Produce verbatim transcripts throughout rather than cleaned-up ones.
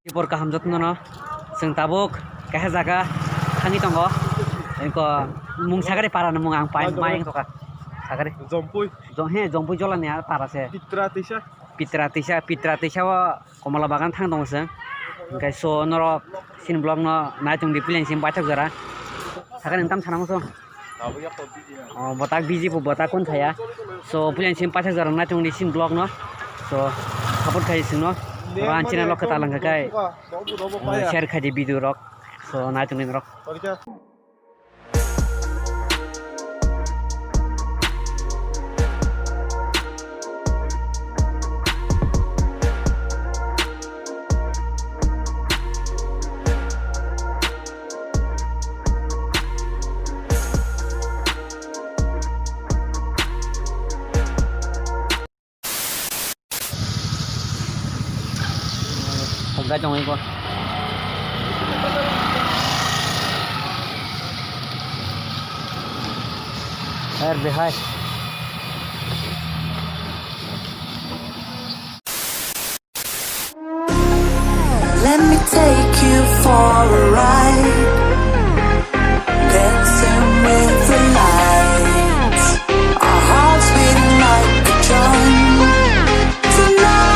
Tibor kaham jotno no. Chwng tabuk kaisa jaga thangwi tongo. Engko mung Sagari para ni mung ang pain mai tongkha. Sagari. Jompui. Jom-, he, Jompui jola ni para se. Pitra tisa. Pitra tisa, Pitra tisa o Komala bagan thang tongo chwng. Hingke so norok sin vlog no nai tong di puileng sim paithak jora. Sakhe nang tam sana muso. O botak biji bo botak kun khaya. So puileng sim paithak jora nai tong di sin vlog no. So support khai sing no. Oro ang channel o kwtal wngkha kai. Share khai di video rok. So nai tong di norok. Hokdai tongwi ko. Er bihai. Let me take you for a ride. Dancing with the lights. Our hearts beating like a drum. Tonight.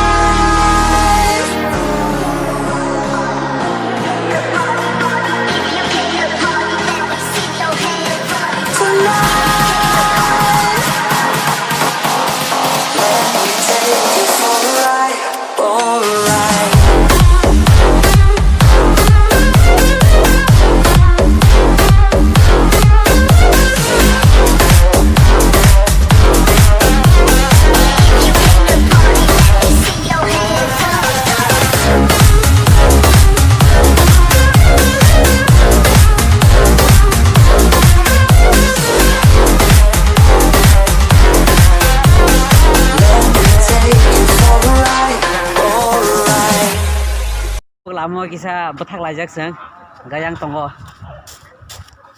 Tonight. Let me take you for a ride. Alright. Lama o kisa bwthak laijak chwng, hwnkhe yang tongo.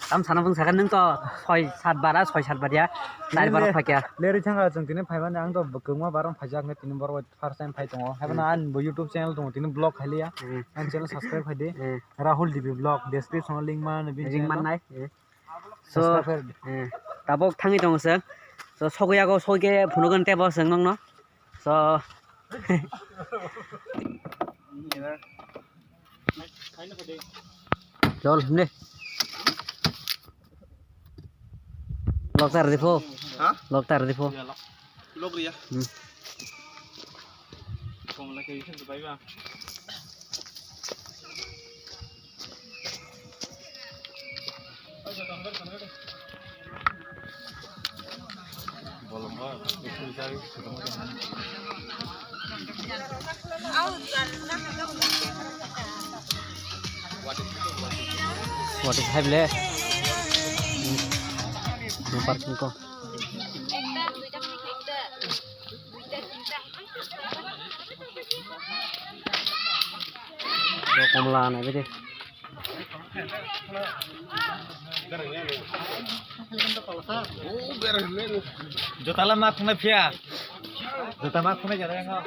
Tam sana bwng sakha, nwng to soi sat bara, soi sat baria, nai bara phakya. Leri thangka chwng tini phaimani, ang to kwbangma bara phaijak, hwnkhe tini borok first time phai tongo. Haibano ani bo YouTube channel tongo, tini vlog khailiya. Hmm. Ani channel subscribe khaidi. Hmm. Rahul D B vlog, description o link man, bini link channel mannai. Hmm. So, subscribe khaidi. Hmm. Tabuk thangwi tongo chwng. So, sogwi yago, sogwi khe phunukgwno tebo chwng nokno. So. Chol, himle. Lok tar di pho. Ha? Lok tar di pho. Lok riya. Hmm. Komla ke isin tu bai ba. What is hable? Hmm. Parking ko. Komla na bede. Jota la ma khunai phiya. Jota ma khunai jara ngo.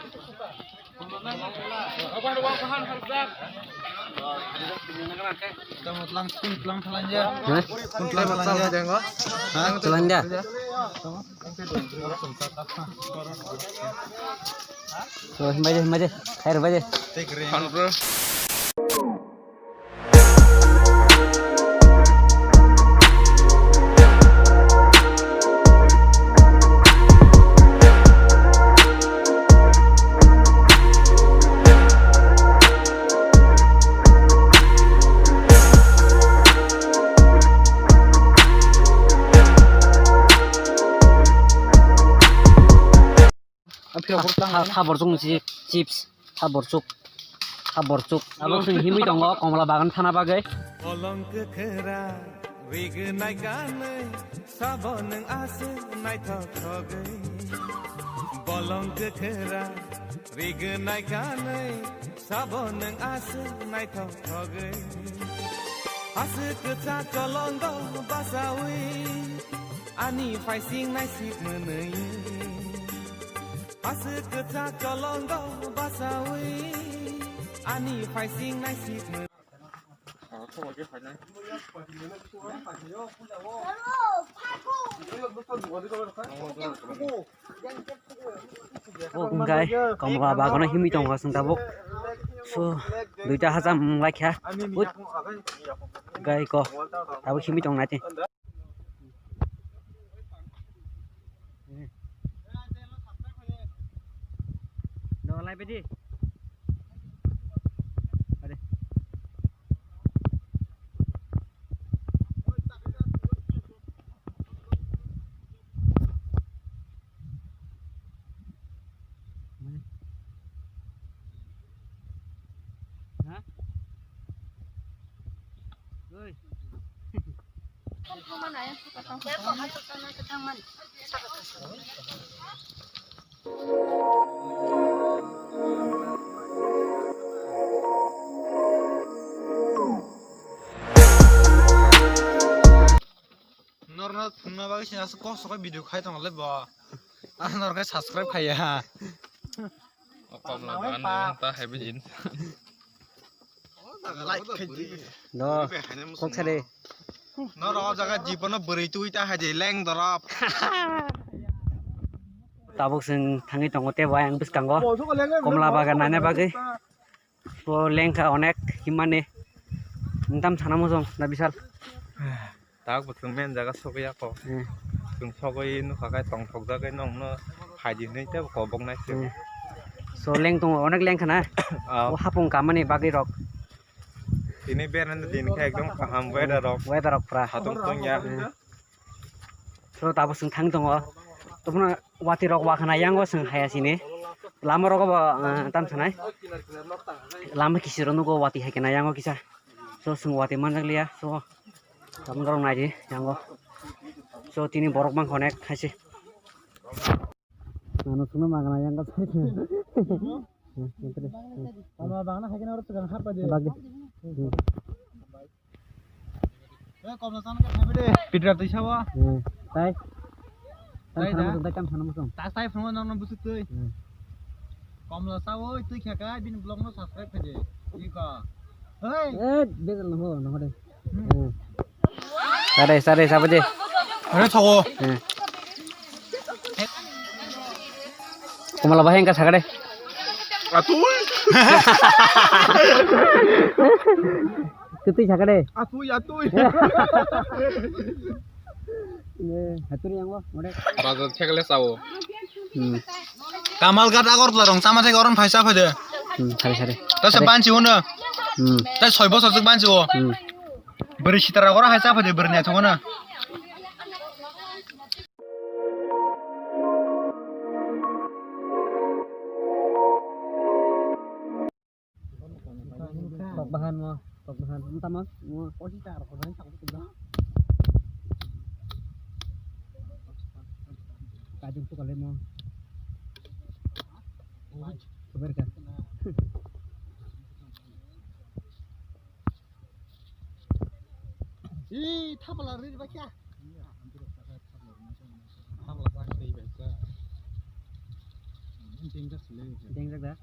Tamo tlang, tlang thalanja. Hah? Tlang thalanja. Hah? Thalanja. So, himbai de, himbai de. Khair bai de. Tha-, tha-, thaborsuk ni chips, chips, thaborsuk, thaborsuk. Abo chwng himwi tongo, Komla bagan thana bagwi. Bolong kwkhwra, rignai kanwi, sabo nwng aswk naithok thogwi. Bolong kwkhwra, rignai kanwi, sabo nwng aswk naithok thogwi. Aswk kwchak kolongo basawi, ani phaising naisik mwnwi. Aswk kwchak kolongo bachaui ani phaising naisik. O wngkha Komla bagano himwi tongo chwng tabuk. So, duita hacham wnglaikha. Ui, gai ko tabuk himwi tong nai tei. Dawalai bedi. Ade. Ha? Oi. Norno thwngna bagwi se aswk kok sokoi video khai tongwle bo. Ah, norno subscribe khaiya. O komla ban ta hai bijin. Like khai di. No, kok sade. Norok o jaga jibono bwrwi twi ta hai de leng dorop. Tabuk chwng thangwi tongo tei bo ayang bwskango komla bagan naina bagwi. Bo lengkha onek himani. Noktam sana mosong da bisal. Tak bo chwng men jaga sogwi ako. Hmm. Chwng sogwi nukha khai tongthok jagwi nongno phaidi hinwi tei kobok nai se. Hmm. So leng tongo onek lengkha na. Ah. O hapung kamani bagwi rok. Tini berani din khe ekdom kaham weather rok. Weather rok pura. Satung tungya. Hmm. So tabuk chwng thang tongo. Tobokno watwi rok wakhana yango chwng haya sini. Lama rogo bo, ah, tam sanai. Lama kisiro nugo watwi hai kena yango kisa. So chwng watwi manjak liya. So tabuk norok naidi yango. So tini borok mangkha onek hai se. Ano chwngno magana yango. Ama bagna hai kena oro swkang hap paidi. Bagwi. Hmm. Eh, komla chana khe phaibai de. Pitra twi sabo. Hmm. Tai. Tai da? Tam sana mosong, tai tam sana mosong. Ta tai phungo nang nang busuk twi. Hmm. Komla sao twi kha kai bini vlog no subscribe khaidi. Iko. Hei. Eh, begal no ho, no ho de. Hmm. Hmm. Sare, sare, sabo de. Are thago. Hmm. Komla bahai wngkha sakade. Atui. Kwtwi sakade. Atui, atui. Ne, haturi yango, mode. Bazar thekle sao. Hmm. Kamalghat Agartala rong sama thek oron phaisa phade. Hmm, sare, sare. Ta se banchi hono. Hmm. Ta soi bosor sik banchi o. Hmm. Bwrwi sitara goro hai cha phai de bwrwi naithok no. Tok bahan mo, tok bahan. Entah mo, mo. Kajung tu kali mo. Sabar ka. Ih, thapla ri ba kya? Thapla ba kya ri ba kya? Danger sile. Danger da?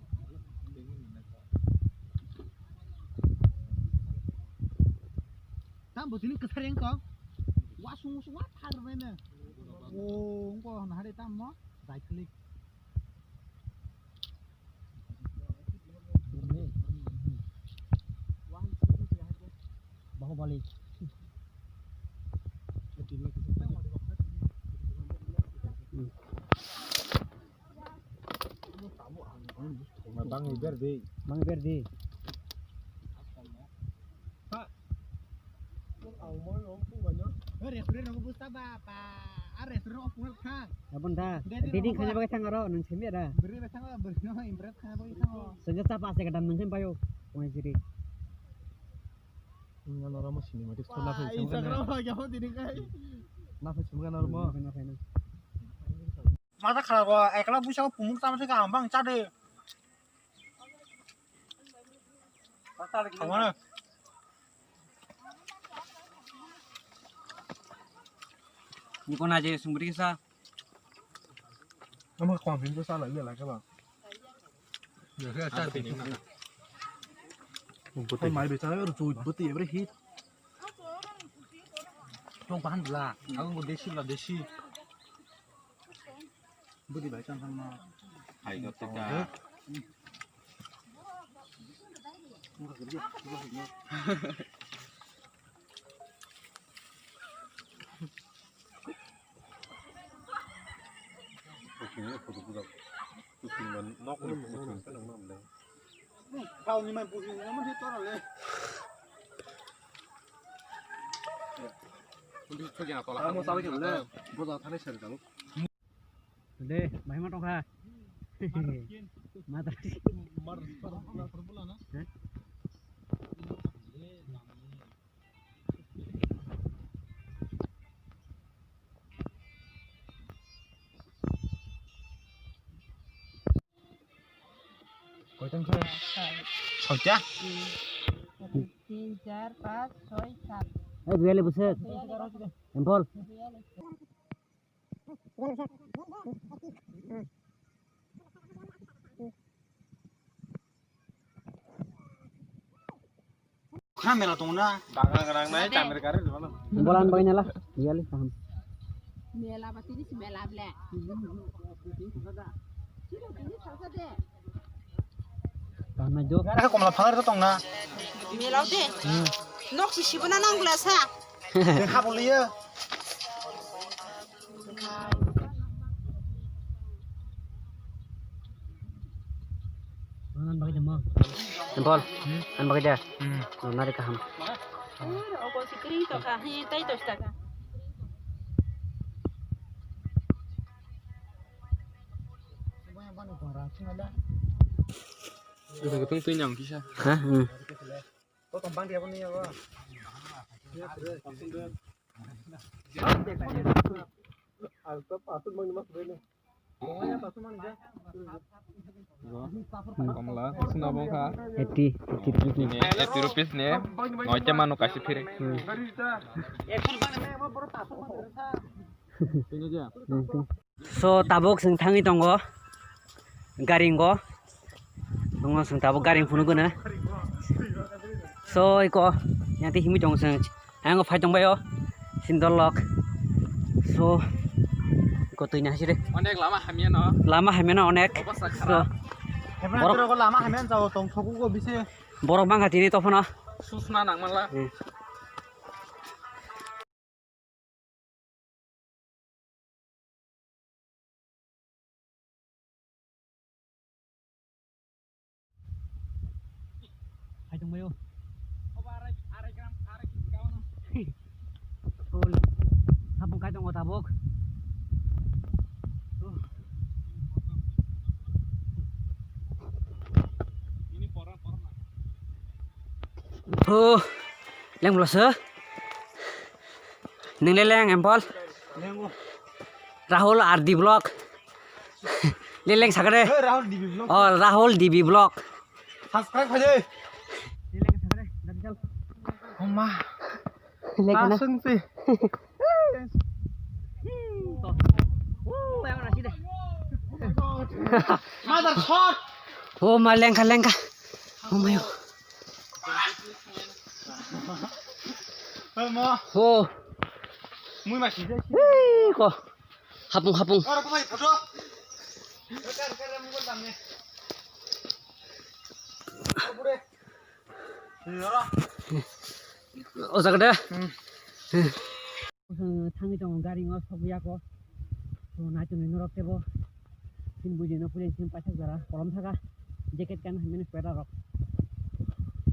Tam bo tini kwthar yang ko. Wa sung sung wa thar bai na. O, ko na hare tam mo. Right click. Bahubali. Bang ber di. Bang ber di. Restaurant rok busta ba, ba, a restaurant rok phunuk thang. Abon da, dede, dede khanya bagwi thang aro, nung simi da. Bwrwi bai thang, bwrwi no impress khanya bagwi thang. Sengke sa pa se kadam nung simi bayo, kung siri. Nung ano ramo cinematic show na phai. Instagram ba gamo dini kai. Na phai simi gana ramo. Na phai na. Mata khara go, ekla busa phunuk tamo se ka ambang cha de. Niko na je sumri sa. Ama kwang phim to sa lai lai ka ba. Hai mai be cha ro chu bwtwi ebre hit. Tong pahan bla. Ang bo desi bla desi. Bwtwi bai chan thang ma. Hai ko te ka. De, bahai ma tongkha. Mata. Koitang khe? Soita? Tin, char, panch, choi, sat. Eh, biali buset. Empol. Kha mela tong na. Baga nang nai, tamir kare ni mana. Bolan bai nala, iyali kaham. Mela ba tini si mela ble. Kaham nai do. Kha komla phalar tong na. Mela de. Nok si sibuna nang bla sa. Kha boliya. Bol, hmm? Ang bagay da. Hmm. Oh, nari kaham. Ogo si kring to ka, hi tai to sta ka. Ito ko tong tui nyang kisa. Ha? Hmm. Komla, suna bongkha. Eighty, eighty rupees ni. Ini eighty rupees ni. Noite manu kasi phiri. Hmm. Ini aja. Hmm. So, tabuk chwng thangwi tongo garingo. Tongo chwng tabuk garing phunukgwno. So, iko, yang tei himwi tongo chwng. Ayang phai tongbaio. Sindor lok. So, iko twi nahasi de. Onek lama hamya no. Lama hamya no onek. Obostha kharap. So, borok lama hamya no tong thokugo bisi. Borok bangkha tini tophano. Susna nangmanla. Hmm. Hai tongbaio. Full. Hapung kai tongo tabuk. Oh, leng bwlasa. Neng le leng empol. Rahul R D Vlog. Le leng sakare. Hey, Rahul D B Vlog. Oh, Rahul D B Vlog. Subscribe khaide. Oma. Leng kana. Asung si. Mother shot. Oh, ma lengka lengka. Oh my God. Hey, mo. Oh. Mui ma si. Hei, ko. Hapung, hapung. Ora ko mai photo. Kar kar mo bol tamne. Pure. Ora. O jaga de. Hmm. Thangwi tongo gari o sokya ko. So naitu ni norok tebo. Tin buji no pulen tin paisa jara kolom thaga. Jacket kan hamene sweater rok.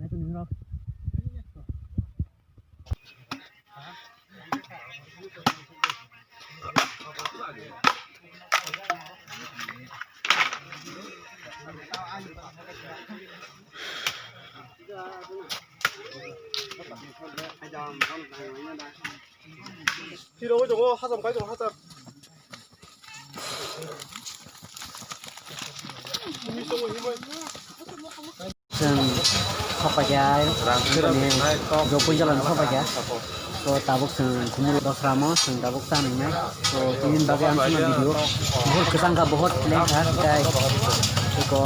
Naitu ni norok. Chwng sokphaikha, job pui jalani sokphaikha. So tabuk chwng khumui dosra mo chwng tabuk ta nwngnai. So tini bagwi ang chwngno video. Bohot kwchang kha, bohot leng kha, tei eko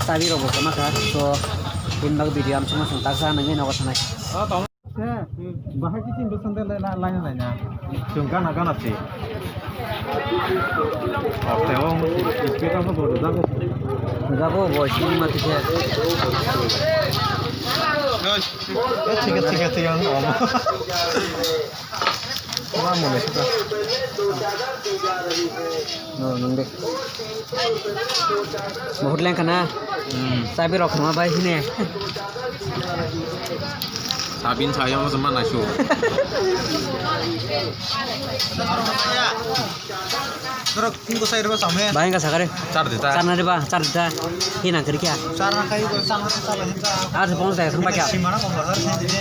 tabi rok bo kwma kha. So tini bagwi video ang chwngno chwng taksa nangwi nogo sanai. Bahai kiching bwsang de laina laina. Chwng gana gana se. Aste o speaker ko bo jago. Jago bo sini mati khe. Thik thik thik ang om. Wah, mau besok lah. No, nung deh. Mau leng kana? Hmm. Sabi rok sama bai sini. Sabin saya mau sama nasu. Norok tingko sai reba samhe. Bahai ka sakare. Char dita. Char na reba, char dita. Hina kiri kya? Char na khai ko, char na khai ko. Ar se pon sai thang ba kya? Simana ko bahar sai dite.